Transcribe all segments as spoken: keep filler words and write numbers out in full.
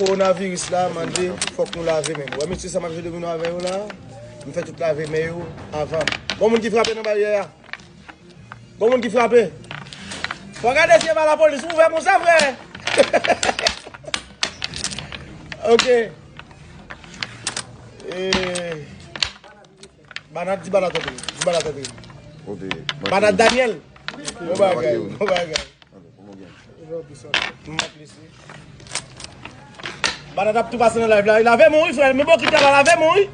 Kowonaviris la mande fòk nou lave men nou. Wè mesye sa m ap jwe domino avè yo la, m fè tout lave men yo avan. Gon moun ki frape nan baryè a? Gon moun ki frape? Fò gade si e pa lapolis ouvè konsa, frè. Ok. E, Banat, di Banat antre. Di Banat antre. Banat Daniel. Bon bagay, bon bagay. M ap lese. Banat ap tou pase nan live la. Lave men w wi, frè. Men bokit la, lave men w wi.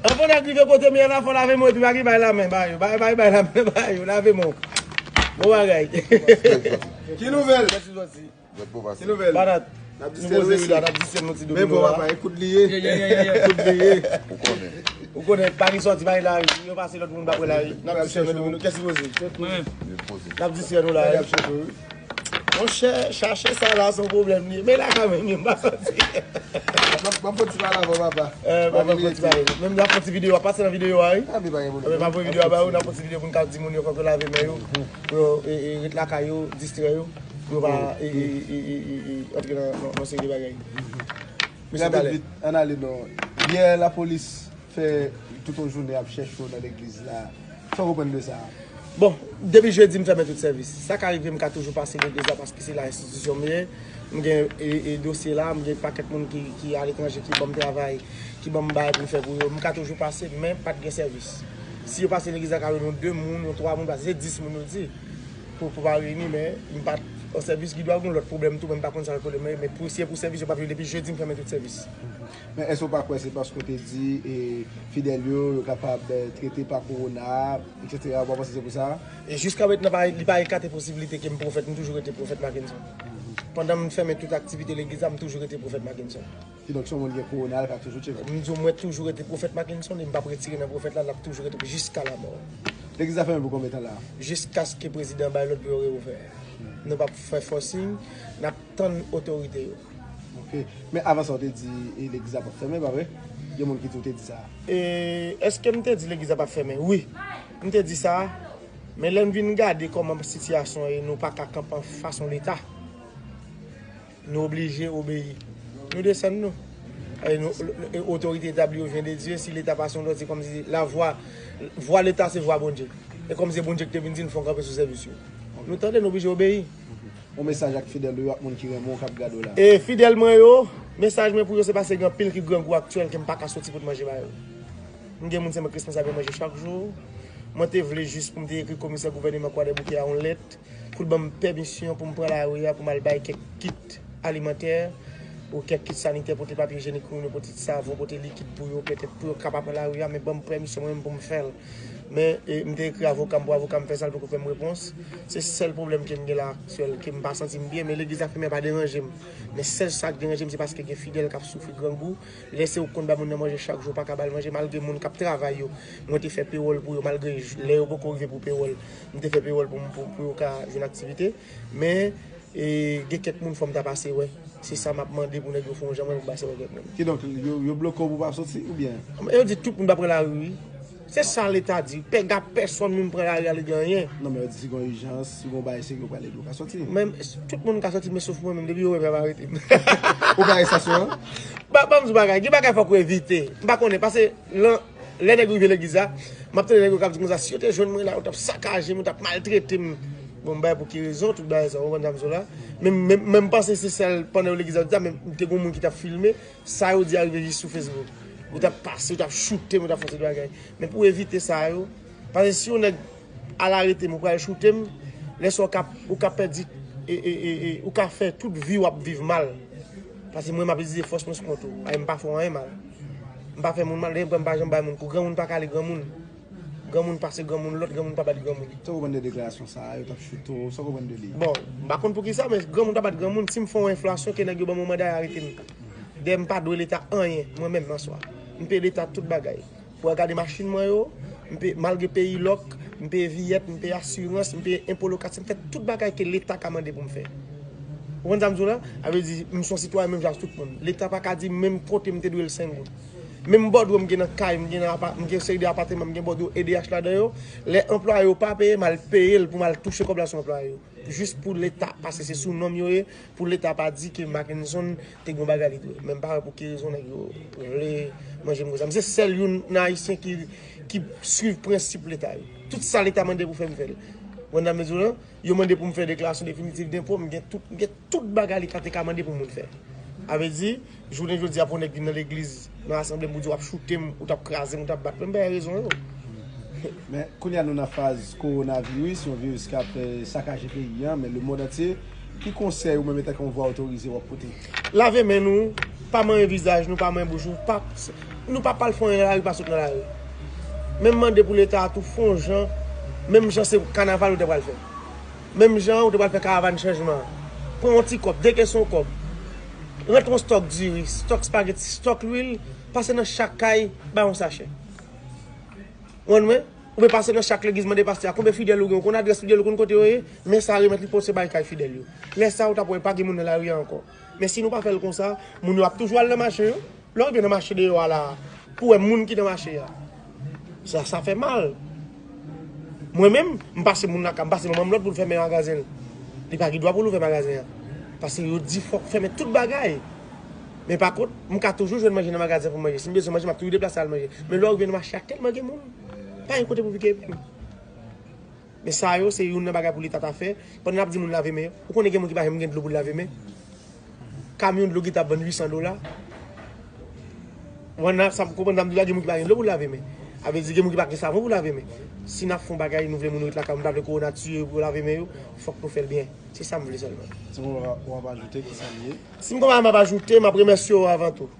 Anvan nèg rive kote m ye la, fò lave men w epi pa gen bay lamen ba yo. Bay, bay, bay lamen ba yo. Lave men w. Bon bagay. Ki nouvèl? Mèsi sòti. Ki nouvèl? Banat. N ap distrè nou, wi la, n ap distrè nou ti domino la. Men bon, papa, ekout li ye. Ekout li ye. Ou konnen. Ou konnen, pa gen sòti, pa gen lari. Yo pase lòt moun pa pran lari. N ap distrè nou domino. Kèsi poze? Mwen menm. N ap distrè nou la. Monchè, chache sa la se yon pwoblèm li ye. Men la kanmenm, m pa santi. M ap, m ap fè ti pale avè w, papa. Eh, m ap fè ti pale. Menm n ap fè ti videyo, ap pase nan videyo a, wi. Ah, men pa gen pwoblèm. N ap fè videyo a ba yo, n ap fè ti videyo pou n ka di moun yo fòk yo lave men yo. Pou yo, e, e, ret lakay yo, distrè yo. Pou yo pa, e, e, e, e, e, e, antre nan, nan, nan seri de bagay. Mesye, rapid, vit, ann ale non. Yè, lapolis fè tout yon jounen ap chèche w nan legliz la. Sa w konprann de sa? Bon, depi jedi, m fèmen tout sèvis. Sa ka rive, m ka toujou pase legliz la paske se la enstitisyon m ye. M gen, e, e, dosye la, m gen pakèt moun ki, ki aletranje, ki ban m travay, ki ban m bagay pou m fè pou yo. M ka toujou pase, men pa t gen sèvis. Si yo pase legliz la, ka jwenn yon de moun, yon twa moun, paske se dis moun yo di. Pou, pou pa reyini, men m pa t an sèvis, gen dwa gen lòt pwoblèm tou, men m pa konn sa lòt pwoblèm nan ye, men pou, si e pou sèvis, yo pa t vle, depi jedi, m fèmen tout sèvis. Men èske w pa kwè se paske w te di, e, fidèl yo, yo kapab, e, trete pa kowona, etsetera, ou pa panse se pou sa? E jiska mentnan, pa, li pa ekate posiblite ke m pwofèt, m toujou rete pwofèt Mackenson. Pandan m fèmen tout aktivite legliz la, m toujou rete pwofèt Mackenson. Kidonk, si yon moun gen kowona, l ka toujou tcheke. M di w, mwen toujou rete pwofèt Mackenson, e m p ap retire nan pwofèt la, l ap toujou rete jiska lamò. Legliz la fèmen pou konbyen tan la? Jiskaske prezidan bay lòd pou yo reouvè. Nou p ap fè fòsing, n ap tann otorite yo. Ok. Men avan sa, w te di, e, legliz la p ap fèmen, pa vre? Gen moun ki di w te di sa. E, èske m te di legliz la p ap fèmen? Wi. M te di sa. Men lè n vin gade kòman sitiyasyon ye, nou pa ka kanpe anfas yon Leta. Nou oblije obeyi. Nou desann nou. E nou, e otorite etabli yo vyen de Dye. Si Leta pase yon lòd, se kòmsi lavwa, vwa Leta se vwa Bondye. E kòm se Bondye ki te vin di n fò n kanpe sou sèvis yo. Nou tande, nou oblije obeyi. Yon mesaj ak fidèl ou yo ak moun ki renmen w k ap gade w la. E fidèl mwen yo, mesaj mwen pou yo se pase gen anpil ki grangou aktyèl ke m pa ka soti pou t manje ba yo. M gen moun se mwen k responsab yo manje chak jou. Mwen te vle jis pou m te ekri komisè gouvèneman Kwadèboukè a yon lèt pou l ban m pèmisyon pou m pran lari a pou m al bay kèk kit alimantè ou kèk kit sanitè, pote papye ijyenik pou yo, pote ti savon, pote likid pou yo, petèt pou yo ka pa pran lari a, men ban m pèmisyon mwen menm pou m fè l. Men, e, m te ekri avoka m pou avoka m fè sa, l poko fè m repons. Se sèl pwoblèm ke m gen la aktyèl, ke m pa santi m byen, men legliz la fèmen pa deranje m. Men sèl sa k deranje m, se paske gen fidèl k ap soufri grangou. Lè se ou k konn bay moun nan manje chak jou, ou pa ka ba l manje, malgre moun k ap travay yo, mwen te fè pewòl pou yo, malgre j-, lè yo poko rive pou pewòl, m te fè pewòl pou m, pou, pou yo ka jwenn aktivite. Men, e, gen kèk moun fò m ta pase wè. Se sa m ap mande pou nèg yo fè yon jan mwen pou pase wè kèk moun. Kidonk, yo, yo bloke w pou w pa soti, oubyen? Yo di tout moun pa pran lari, wi. Se sa Leta di. Pèga pèsonn moun pran lari a, li gen anyen. Non, men yo di si gen ijans, si gen bagay serye, yo prale di w ka soti. Men tout moun ka soti, men sof mwen menm, depi yo wè m, y ap arete m. Ou ka estasyon an? Ba, ban m di w bagay, gen bagay fòk ou evite. M pa konnen, paske lan, lè nèg yo rive legliz la, m ap tande nèg yo k ap di konsa, si yo te jwenn mwen la, yo t ap sakaje m, yo t ap maltrete m. Bon, m bay pou ki rezon, tout bagay sa, ou konprann sa m di w la? Men, men, men m panse se sèl pandan yo legliz la, yo di sa, men m te gen moun ki t ap filme, sa yo di a rive jis sou Facebook. Yo t ap pase, yo t ap choute m, yo t ap fè tout bagay. Men pou evite sa yo, paske si yon nèg al arete m, ou pral choute m, lè sa w ka, ou ka pèdi, e, e, e, e, ou ka fè tout vi w ap viv mal. Paske mwen, m ap itilize fòs mwen sou kont ou. Ay, m pa fè w anyen mal. M pa fè moun mal, dayè m pa janm bay moun kou. Granmoun pa kale granmoun. Granmoun pase granmoun, lòt granmoun pa bat granmoun. Sa w konprann de deklarasyon sa a, yo t ap choute w, sa w konprann de li? Bon, m pa konn poukisa, men granmoun pa bat granmoun. Si m fè yon enfrasyon, ke nèg yo ban m yon manda, y arete m. Dayè m pa dwe Leta anyen, mwen menm an swa. M peye Leta tout bagay. Pou w gade machin mwen yo, m peye, malgre peye ilòk, m peye viyèt, m peye asirans, m peye enpo lokatè, m fè tout bagay ke Leta ka mande pou m fè. Ou konprann sa m di w la? Sa vle di, m se yon sitwayen menm jan ak tout moun. Leta pa ka di m menm kote m te dwe l senk goud. Menm bòdwo m gen nan kay, m gen nan apa, m gen seri de apateman, m gen bòdwo E D H ladan yo. Lè anplwaye yo pa peye, m al peye l pou m al touche kòb la sou anplwaye yo. Jis pou Leta, paske se sou non m yo ye, pou Leta pa di ke Mackenson te gen yon bagay li dwe. Men m pa wè pou ki rezon nèg yo vle manje m konsa. M se sèl youn nan Ayisyen ki, ki swiv prensip Leta yo. Tout sa Leta mande pou fè m fè l. Ou konprann sa m vle di w lan? Yo mande pou m fè deklarasyon definitif denpo, m gen tout, m gen tout bagay Leta te ka mande pou moun fè. A vle di, jounen jodi a pou yon nèg vin nan legliz, nan asanble m pou di w ap choute m, ou t ap kraze m, ou t ap bat mwen, m pa gen rezon yo. Men kounye a nou nan faz kowonaviris, yon viris k ap eh, sakaje peyi an, men lemonn antye. Ki konsèy ou menm etanke yon vwa otorize w ap pote? Lave men nou, pa manyen vizaj nou, pa manyen bouch nou, pa, nou pa pral fè anyen nan lari, pa sot nan lari. Men m mande pou Leta a tou fè yon jan, menm jan se kanaval ou te pral fè. Menm jan ou te pral fè karavàn chanjman an. Pran yon ti kòb, de kèson kòb. Rantre yon stòk diri, stòk espageti, stòk lwil, pase nan chak kay, bay yon sachè. Ou konprann mwen? Oubyen pase nan chak legliz mande pastè a konbyen fidèl ou gen, ou konn adrès fidèl ou, konn kote yo ye, men sa remèt li pote bay kay fidèl yo. Lè sa a ou t ap wè pa gen moun nan lari a ankò. Men si nou pa fè l konsa, moun yo ap toujou al nan mache yo. Lè w rive nan mache deyò a la, pou w wè moun ki nan mache a. Sa, sa fè mal. Mwen menm, m pase moun lakay, m pase manman m lòd pou l fèmen magazen l. Li pa gen dwa pou l ouvè magazen an. Paske yo di fòk fèmen tout bagay. Men pa kont, m ka toujou jwenn manje nan magazen pou m manje. Si m bezwen manje, m ap toujou deplase al manje. Men lè w rive nan mache a, tèlman gen moun, pa gen kote pou pike epin. Men sa yo, se youn nan bagay pou Leta ta fè. Pandan n ap di moun lave men yo, ou konnen gen moun ki pa janm gen dlo pou l lave men? Kamyon dlo ki t ap vann uit san dola. Ou konprann sa m konprann sa m di w la, gen moun ki pa gen dlo pou lave men. A vle di gen moun ki pa gen savon pou lave men. Si n ap fè yon bagay, nou vle moun yo ret lakay yo, nou pa vle kowona tiye yo pou yo lave men yo, fòk nou fè l byen. Se sa m vle sèlman. Si w gen yon bagay w ap ajoute, ki sa l ye? Si m gen yon bagay m ap ajoute, m ap remèsye w avan tou.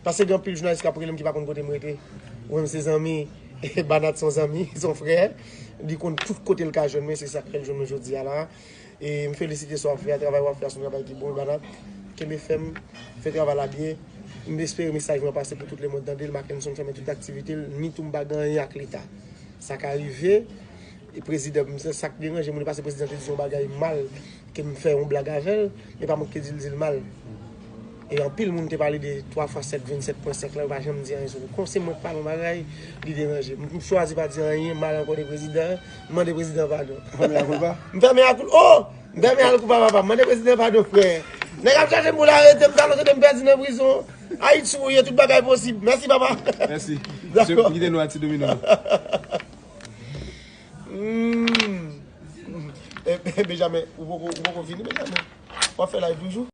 Paske gen anpil jounalis k ap rele m ki pa konn kote m rete. Ou menm se zanmi, Banat se yon zanmi, se yon frè. Li konn tout kote l ka jwenn mwen, se sa k fè l jwenn mwen jodi a la. E m felisite sa w ap fè a, travay w ap fè a se yon travay ki bon, Banat. Kenbe fèm, fè travay la byen. M espere mesaj mwen pase pou tout lemonn tande l, Mackenson fèmen tout aktivite l, ni tou m pa gen anyen ak Leta. Sa ka rive, e prezidan, m se sa k deranje moun, e pase prezidan te di yon bagay mal, ke m fè yon blag avè l, men pa mwen ki te di l di l mal. E anpil moun te pale de twa fwa sèt vennsèt pwen senk la, yo pa janm di anyen sou li. Kon se mwen k pale yon bagay, li deranje m. M chwazi pa di anyen mal ankò de prezidan an, m mande prezidan padon. Ou fèmen a koulpa? M fèmen a koulpa, oh! M fèmen a koulpa papa, m mande prezidan padon frè. Nèg ap chache m pou l arete m, talon se de m pèdi nan prizon. Ayiti ou ye, tout bagay posib. Mèsi papa. Mèsi. Dakò. M kite nou a ti domino. Hmm. E, e, Benjamin, ou poko, ou poko fini, Benjamin? W ap fè live toujou?